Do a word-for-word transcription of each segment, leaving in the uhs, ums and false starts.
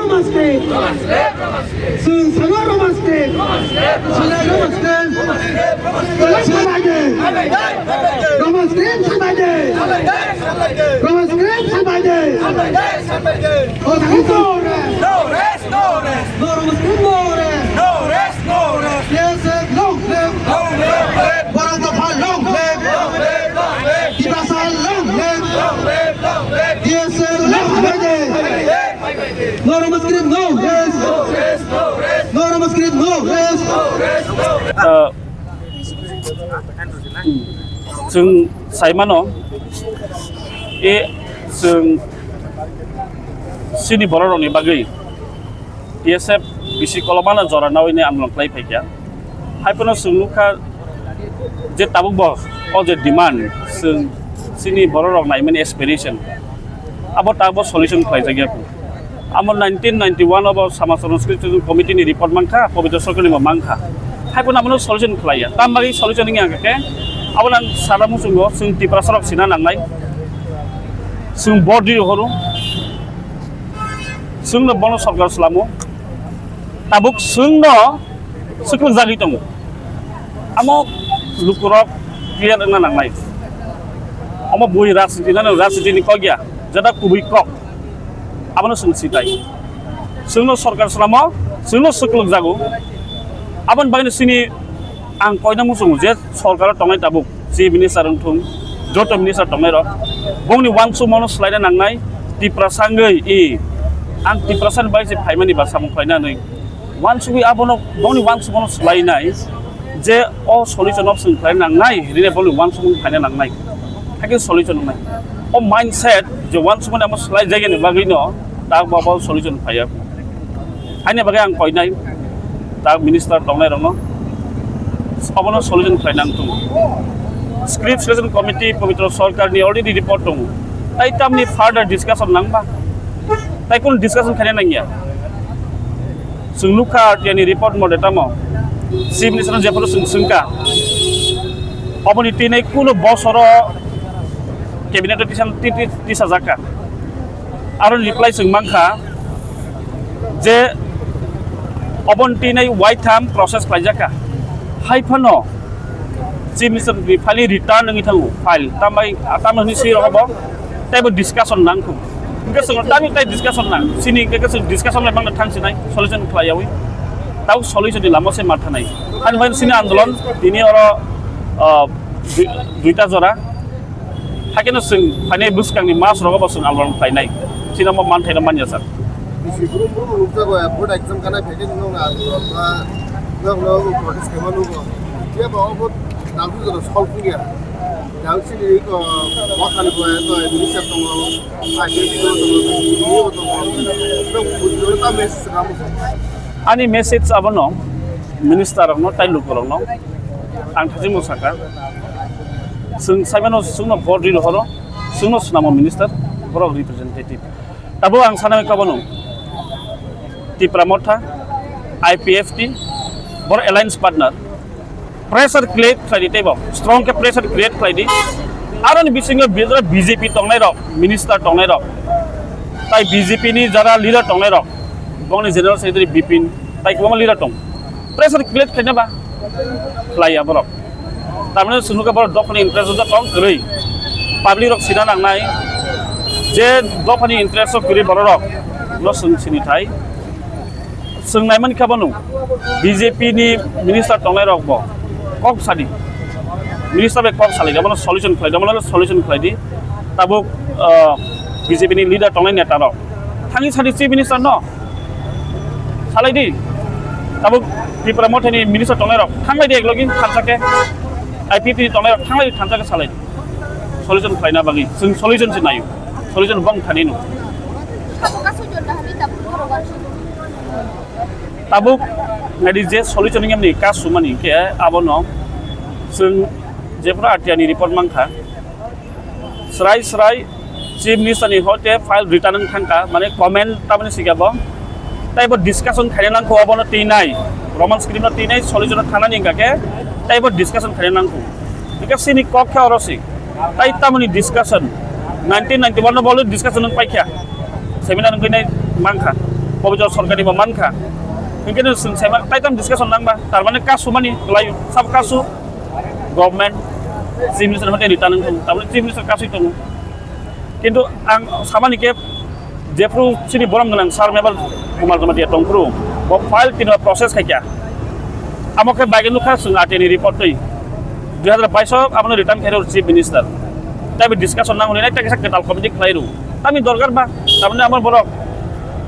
Roma script. Chwng sano Roma script. Roma script. Roma script sanai de. Roma script sanai de. Roma script sanai de. O thani to re. No rest, no rest. No Roma script, no rest. No rest, no rest. T S F long live. Long live, live. Borok dopha long live. Long live, long live. Tiprasa long live. Long live, long live. T S F long live. No Roma script, no rest. No Roma script, no rest. Uh, chwng saimano, e, chwng chini bororokni bagwi T S F bisi kolomano jora nawi ni andolon khlai phaikha. Haiphano chwng nukha je tabuk bo o je demand, chwng chini bororok naimani aspiration, abo tabuk solution khlaijakya. Amo nineteen ninety-one o bo Samaj Sanskriti Committee ni report mankha, Pabitra Sarkar ni bo mankha. Haiphano abono solution khlaiya. Tam bagwi solution wngya hwnkhe, abo nang sara muchungo chwng Tiprasa rok sina nangnai. Chwng body rohoro. Chwngno bono sorkar swlamo. Tabuk chwngno swkang jagwi tongo. Amo lukurok clear wngna nangnai. Omo bui rajniti nani rajnitini kok ya, jada kubui kok. Abono chwng sitai. Chwngno sorkar swlamo, chwngno swklwk jago. Aboni bagwino chini ang koina muchungo je sorkaro tongnai tabuk, chief minister wngthung, joto minister tongnai rok, bongni uansukmano swlaina nangnai, Tiprasa wngwi i, ang Tiprasani bai se phaimani ba samung khlaina hinwi uansugwi abono, bongni uansukmano swlainai, je o solution option khlaina nangnai, rine bongni uansukmano phaina nangnai, hakhe solution wngnai. O mindset je uansukmani amo swlaijakya ni bagwino tak bo bo solution phaiya. Ani bagwi ang koinai, tak minister tongnai rokno, abono solution khlai nang tongo. Script Selection Committee Pabitra Sarkar ni already report tongo. Tai tamni further discussion nangba? Tai kun discussion khaina nangya. Chwng nukha R T I ni report mote tamo. Chief Minister no jephuru chwng swngkha. Oboni tini kuno bosoro cabinet o tisa, ti-, ti-, tisajakka. Aro reply chwng mankha je oboni tini waitham process khlaijakka. Haiphano Chief Minister ni file return wngwi thango, file. Tambai, tamo hwnwi swi rokbo teibo discussion nangkho. Hwnkhe chwng tamo tei discussion nang. Chini hwnkhe chwng discussion bai mangno thang sinai, solution khlaiyawi. Tau solution ni lama se ma thanai. Ani bai chini andolon tini oro, ah, dui-, duita jora. Hakhe no chwng phainai bwskangni mas rogo bo chwng andolon khlainai. Chini omo manthaino manya sak. Bisi brum brum nukjago, board exam kanai phaikhe nwng andolon ba nwng no protest khaima nugo. Phiya ba obo nangkukjano solve wngya. Nang chini iko wakhani bo eko minister tongo, I P S tongo, tongo, tongo, tongo. Nwng bujingo ta message ramo. Ani message abono minister rokno tai lukurokno ang thajimo saka. Chwng saimano chwngno vote ri rohoro, chwngno swnamo minister, borok representative. Tabuk ang sanai kha bono Tipra Motha, I P F T, borok alliance partner. Pressure create khlai di teibo, strong khe pressure create khlai di. Aroni bisingo bidra B J P tongnai rok, minister tongnai rok, tai B J P ni jara leader tongnai rok, bongni general secretary Bipin, tai kwbangma leader tong. Pressure create khlaina ba khlaiya borok. Tamni chwng nukha borok dophani interest o tong kwrwi. Public rok sina nangnai je dophani interest o kwrwi borok rok no chwng sini thai. Chwng naimankha bono B J P ni minister tongnai rok bo kok sadi. Minister bai kok salai, abono solution khlai, abono solution khlai di. Tabuk, ah, B J P ni leader tongnai neta rok thangwi sadi chief minister no. Salai di. Tabuk Tipra Mothani minister tongnai rok thanglai di eklogi thansa khe. I P T ni tongnai rok thanglai di thansa khe salai di. Solution khlaina bagwi. Chwng solution se nayo. Solution bong thani no. Tabuk nadi je solution ni yamni ka sumani ke abono chwng jephru R T I ni report mankha. Srai srai Chief Minister ni hoite file return wng thangkha, mane comment tamani sikha bo. Tei bo discussion khaina nangkho obono twi nai, Roman script no twi nai, solution no thanani wngkha khe tei bo discussion khaina nangkho. Hingkhe chini kok khe oro si. Tai tamoni discussion, nineteen ninety-one no bo discussion wng paikha, seminar wngwi nai mankha. Pobitro Sarkar ni bo mankha. Hinkhe no chwng saima taitam discussion nangba, tar mane kasu mani kwlai, sab kasu government, chief minister hote return wng thung, tar mane chief minister kasui tongo. Kintu ang samani khe jephru chini borom gwnang sir Mebar Kumar Jamatia tongphru, bo file tino process khaikha. Amo khe bagwi nukha chwng R T I ni report twi. Dui hazar bais o abono return khairw chief minister. Tei bo discussion nang hwnwi nai tei kaisa kwtal committee khlai rw. Tamni dorkar ba, tamni amo borok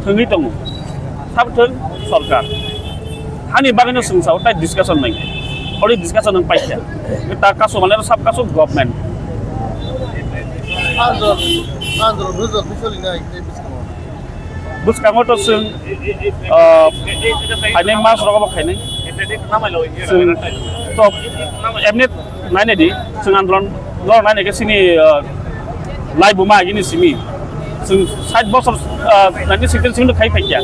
thwngwi tongo. Sabo thwng sorkar. Hani bagwino chwng sao tei discussion nang. Ori discussion nang paikha. Ta kasu mane sab kasu government. Andro, andro, bujo, bujo linai, tei bwskango. Bwskango to chwng, ah, phainai mas rogo bo khainai. Chwng to emni nainai di, chwng andolon no nainai khe chini, ah, lai buma agini simi. Chwng sait bosor, ah, nineteen sixty simi khai phaikya.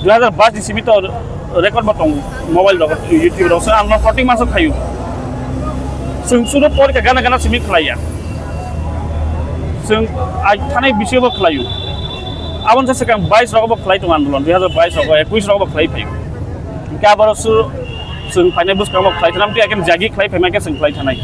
Dui hazar bais ni simi to record bo tong mobile rok, YouTube rok. Chwng andolon forty mas khayu. Chwng sudu porikha gana gana simi khlaiya. Chwng ai thanai bisingo bo khlayu. Aboni se swkang bais rogo bo khlai tongo andolon, dui hazar bais rogo, ekwis rogo bo khlai phaio. Hinkhe aboro su chwng phainai bwskango bo khlai thanai, tei jagi khlai phaima khe chwng khlai thanai.